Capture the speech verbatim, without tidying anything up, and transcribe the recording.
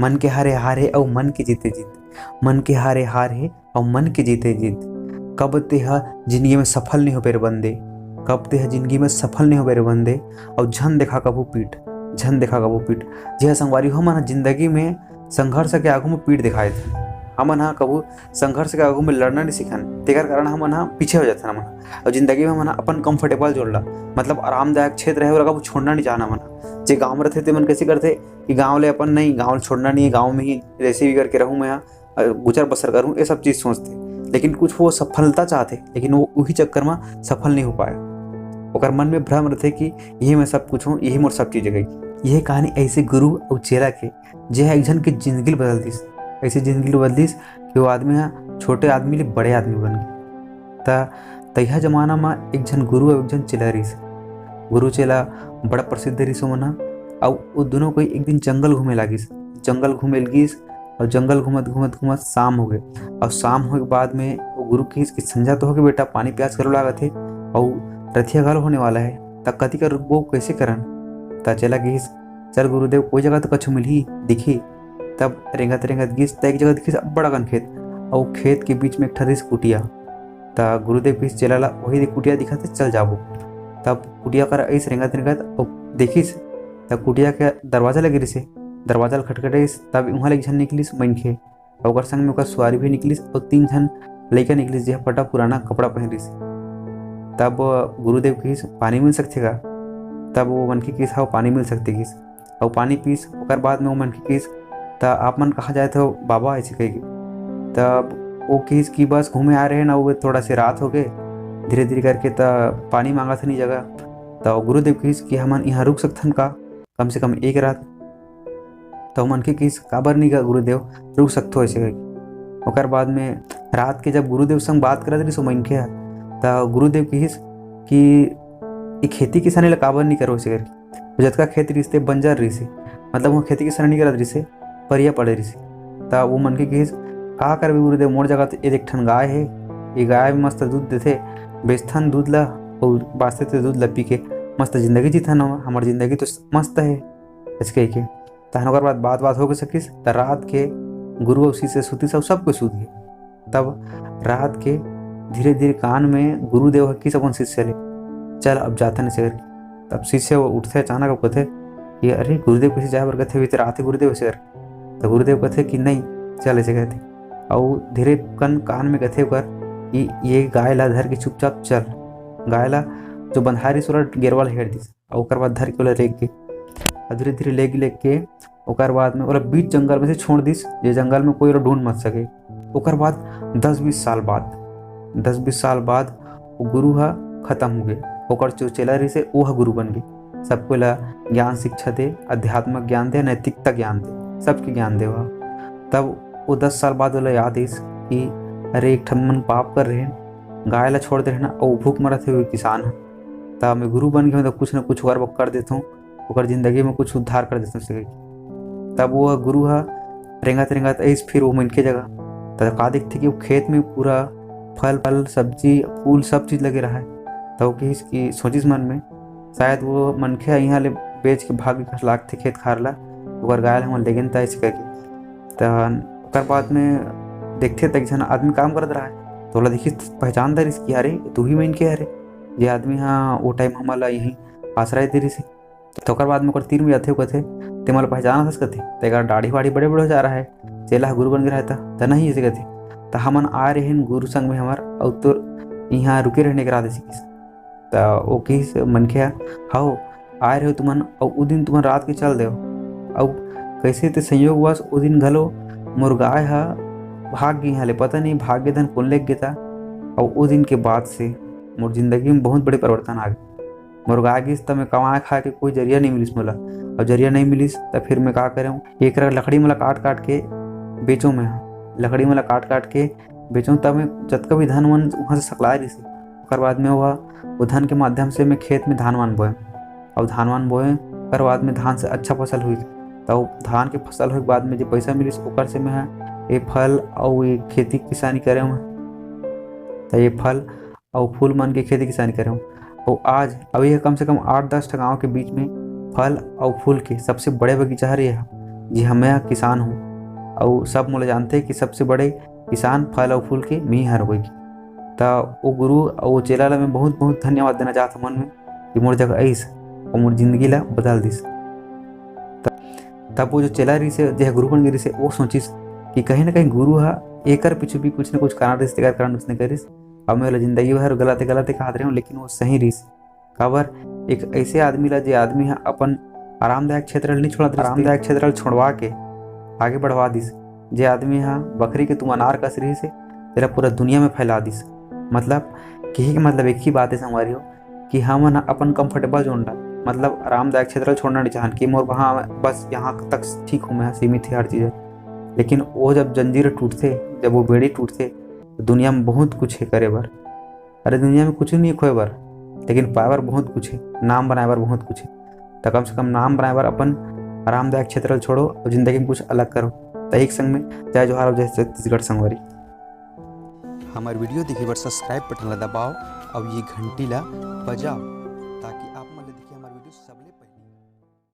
मन के हारे हार हे अउ मन के जीते जीत, मन के हारे हार हे अउ मन के जीते जीत। कब तेहा जिंदगी में सफल नहीं हो पाए रे बंदे, कब तेहा जिंदगी में सफल नहीं हो पाए रे बंदे। अउ झन देखा कभू पीठ, झन देखा कभू पीठ। जी हाँ संगवारी हो, हमन ह जिंदगी में संघर्ष के आगू में पीठ दिखाए थे। हमन ह कभू संघर्ष के आगू में लड़ना नहीं सीखन, तेकर कारण हमन ह पीछे हो जाथन। हमन ह अउ जिंदगी में हमन ह अपन comfortable zone ला, मतलब आरामदायक क्षेत्र हे, ओला कभू छोड़ना नहीं चाहना। हमन ह जे गाँव में रथे, ते मन कैसे करथे कि गाँव ले अपन नहीं, गाँव ले छोड़ना नहीं है, गाँव में ही जैसे भी करके रहूँ मैं ह, अ, गुजर बसर करूँ, ये सब चीज़ सोचथे। लेकिन कुछ वो सफलता चाहथे, लेकिन वो उही चक्कर में सफल नहीं हो पाए। ओकर मन में भ्रम रथे कि यही मैं सब कुछ हूँ, यही मोर सब चीज़ है। यह कहानी ऐसे गुरु अउ चेला के, जे ह एक झन के जिंदगी ल बदल दिस, ऐसे जिंदगी ल बदल दिस कि वो आदमी ह छोटे आदमी ले बड़े आदमी बन गे। त तइहा जमाना म एक झन गुरु अउ एक झन चेला रिहिस। गुरु चेला बड़ा प्रसिद्ध रिहिस ओमन ह। अउ वो दोनों कोई एक दिन जंगल घूमे लागिस। जंगल घूमे ल गिस अउ जंगल घूमत घूमत घूमत शाम हो गे। अउ शाम होए के बाद में वो गुरु कहिस कि संझा तो हो गे बेटा, पानी प्यास घलो लागत हे अउ रतिहा घलो होने वाला है, त कति कर रुकबो, कैसे करन? त चेला कहिस, चल गुरुदेव, कोई जगह तो कछु मिलही, दिखही। तब रेंगत रेंगत गिस त एक जगह दिखिस अब्बड़ अकन खेत, अउ खेत के बीच में एक ठन रिहिस कुटिया। त गुरुदेव कहिस चेला ला, वही दे कुटिया दिखत हे, चल जाबो। तब कुटिया कर अइस रेंगत रेंगत अउ देखिस त कुटिया के दरवाजा लगे रिहिसे। दरवाजा ल खटखटाइस, तब उहाँ ले एक झन निकलिस मनखे, अउ ओकर संग में ओकर सुवारी भी निकलिस अउ तीन झन लइका निकलिस, जेहा फटा पुराना कपड़ा पहिन रिहिसे। तब गुरुदेव कहिस, पानी मिल सकथे का? तब वो मनखे कहिस, हाँ, पानी मिल सकथे कहिस। अउ पानी पीस। ओकर बाद में वो मनखे कहिस, त आप मन कहाँ जात हो बाबा, ऐसे कहिके। तब वो कहिस कि बस घूमे आए रहेन, अउ थोड़ा से रात हो गे, धीरे धीरे करके त पानी मांगत हन ये जगह। त गुरुदेव कहिस कि हमन यहाँ रुक सकथन का, कम से कम एक रात? त वो मनखे कहिस, काबर नहीं गा गुरुदेव, रुक सकथो, ऐसे कहिके। ओकर बाद में रात के जब गुरुदेव संग बात करत रहिस वो मनखे ह, त गुरुदेव कहिस कि ये खेती किसानी ला काबर नहीं करो, ऐसे करके। वो जतका खेत रिहिस ते बंजर रिहिसे, मतलब वो खेती किसानी नहीं करत रिहिसे, परिया पड़े रिहिसे। त वो मनखे कहिस, का करबे गुरुदेव, मोर जगह तो एक ठन गाय हे, ये गाय मस्त दूध देथे, बेचथन दूध ला, अउ बाचथे ते दूध ला पी के मस्त जिंदगी जीथन, हमर जिंदगी तो मस्त हे, ऐसे कहिके। तहन ओकर बाद बात बात हो के सकिस, त रात के गुरु अउ शिष्य सुतिस अउ सब कोई सुत गे। तब रात के धीरे धीरे कान में गुरुदेव ह किस अपन शिष्य ले, चल अब जाथन, ऐसे करके। तब शिष्य वो उठथे अचानक, अउ कथे कि अरे गुरुदेव, कैसे जाए बर कथे, अभी तो रात हे गुरुदेव, ऐसे करके। त गुरुदेव कथे कि नहीं, चल, ऐसे कथे। अउ धीरे कन कान में कथे ओकर कि ये गाय ला धर के चुपचाप चल। गाय ला जो बंधाए रिहिस ओला गेरवा ल हेर दिस, अउ ओकर बाद धर के ओला लेग गे। अउ धीरे धीरे लेग लेग के ओकर बाद में ओला बीच जंगल में से छोड़ दिस, जे जंगल में कोई ओला ढूंढ मत सके। ओकर बाद दस बीस साल बाद, दस बीस साल बाद वो गुरु ह खत्म हो गे। ओकर जो चेला रिहिसे, वो ह गुरु बन गे। सबको ला ज्ञान शिक्षा दे, आध्यात्मिक ज्ञान दे, नैतिकता ज्ञान दे, सबके ज्ञान दे वह। तब वो दस साल बाद ओला याद आइस कि अरे, एक ठन मन पाप कर रहे, गाय ला छोड़ दे रहे ना, अउ भूख मरत हे वो किसान ह। त मैं गुरु बन गे हूँ, त कुछ न कुछ ओकर बर कर देथों, ओकर जिंदगी में कुछ उद्धार कर देथों, ऐसे कहिके। तब वो गुरु ह रेंगत रेंगत आइस फिर वो मनखे जगह। त का देखथे कि वो खेत में पूरा फल, फल, सब्जी, फूल, सब चीज लगे रहा है। त वो कहिस कि सोचिस मन में, शायद वो मनखे ह इहाँ ले बेच के भाग के लागथे खेत खार ला, ओकर गाय ला हमन लेगेन त ऐसे करके। त ओकर बाद में देखथे त एक झन आदमी काम करत रहा है, त ओला देखिस, पहचान डरिस कि अरे, तू ही मनखे हरे, जे आदमी ह वो टाइम हमन ला यहीं आश्रय दे रिहिस हे। त ओकर बाद में ओकर तीर में जाथे, कथे, "ते मोला पहचानत हस?" कथे। त एकर दाढ़ी वाढ़ी बड़े बड़े हो जा रहा है, चेला ह गुरु बन गे रहा है त, त नहीं, ऐसे कथे। त हमन आए रहेन गुरु संग में हमर, अउ तोर इहाँ रुके रहेन एक रात, ऐसे कहिस। त वो कहिस मनखे ह, "हव, आए रहे तुमन, अउ उ दिन तुमन रात के चल देव। अउ कैसे ते संयोगवश ओ दिन घलो मोर गाय ह भाग गे इहाँ ले, पता नहीं भाग गे धन कोन लेग गे ता। अउ ओ दिन के बाद से मोर जिंदगी में बहुत बड़े परिवर्तन आ गे।" मोर गाय गिस, त मैं कमाए खाए के कोई जरिया नहीं मिलिस मोला। अउ जरिया नहीं मिलिस, त फिर मैं का करेंव? एक लकड़ी मोला काट काट के बेचों मैं ह। लकड़ी मोला काट काट के बेचों, तब मैं जतका भी धन मन उहाँ से सकलाए रहिस, ओकर बाद में वह, वो धन के माध्यम से मैं खेत में धान वान बोएंव। अउ धान वान बोएंव, ओकर बाद में धान से अच्छा फसल हुई। त वो धान के फसल होए के बाद में जे पैसा मिलिस, ओकर से मैं ह ये फल अउ ये खेती किसानी करेंव। त ये फल अउ फूल मन के खेती किसानी करेंव। अउ आज, अउ ये कम से कम आठ दस ठा गाँव के बीच में फल अउ फूल के सबसे बड़े बगीचा हरे ये ह। जी, हमें किसान हूँ, अउ सब मोला जानते कि सबसे बड़े किसान फल अउ फूल के मी हर होई। त वो गुरु अउ वो चेला ला मैं बहुत बहुत धन्यवाद देना चाहत हूँ मन में कि मोर जगह आइस अउ मोर जिंदगी ला बदल दिस। त-, तब वो जो चेला रहिस हे, जे गुरु बन गे रहिस हे, वो सोचिस कि कहीं ना कहीं गुरु हा एकर पीछे भी कुछ ना कुछ कारण रहिस, तेकर कारण उसने करिस। अब मैं ओला जिंदगी भर गलत गलत कहत रहे हूँ, लेकिन वो सही रहिस। काबर, एक ऐसे आदमी ला, जे आदमी हा अपन आरामदायक क्षेत्र ल नहीं छोड़त रहिस, आरामदायक क्षेत्र ल छोड़वा के आगे बढ़वा दिस, जे आदमी हा बकरी के तुम अनार कस रहिस हे, तेला पूरा दुनिया में फैला दिस। मतलब, कहे के मतलब एक ही बात है संगवारी हो, कि हमन ह अपन comfortable zone ला, मतलब आरामदायक क्षेत्र ल छोड़ना नहीं चाहन कि मोर वहाँ बस यहाँ तक ठीक हूँ, मैं सीमित है हर चीज़। लेकिन वो जब जंजीर टूटथे, जब वो बेड़ी टूटथे, तो दुनिया में बहुत कुछ है करे बर। अरे, दुनिया में कुछ नहीं खोए बर, लेकिन पाए बर बहुत कुछ है, नाम बनाए बर बहुत कुछ है। तो कम से कम नाम बनाए बर अपन आरामदायक क्षेत्र ल छोड़ो और जिंदगी में कुछ अलग करो। तो एक संग में जय जोहार और जय छत्तीसगढ़ संगवारी। हमारे वीडियो देखे बर subscribe बटन ला दबाओ और ये घंटी ला बजाओ, ताकि आप मन ला दिखे हमारे वीडियो सबले पहले।